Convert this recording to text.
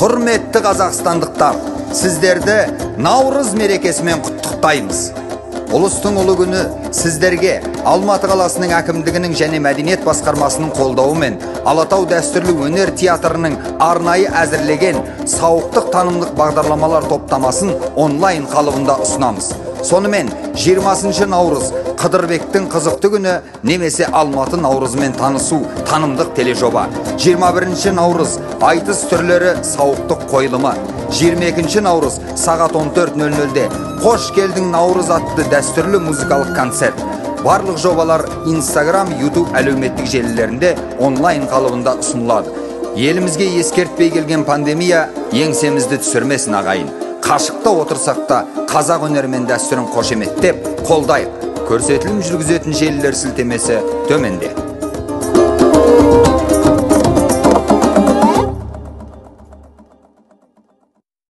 Құрметті қазақстандықтар, сіздерді Наурыз мерекесімен құттықтаймыз. Ұлыстың ұлы күні сіздерге Алматы қаласының әкімдігінің және мәдениет басқармасының қолдауымен Алатау дәстүрлі өнер театрының арнайы әзірлеген сауықтық танымдық бағдарламалар топтамасын онлайн қалыбында ұсынамыз. Сонымен 20 наурыз Қыдырбектің қызықты күні немесе Алматы наурызымен танысу танымдық тележоба. 21 наурыз айтыс түрлері сауықтық қойылымы. 22 наурыз сағат 14:00-де Қош келдің Наурыз атты дәстүрлі музыкалық концерт. Барлық жобалар Instagram, YouTube әлеуметтік желілерінде онлайн қалыбында ұсынылады. Елімізге ескертпей келген пандемия еңсемізді түсірмесін ағайын. Қашықта отырсақ та қазақ өнері мен дәстүрін қошеметтеп қолдайық. Көрсетілім жүргізетін желілер сілтемесі төменде.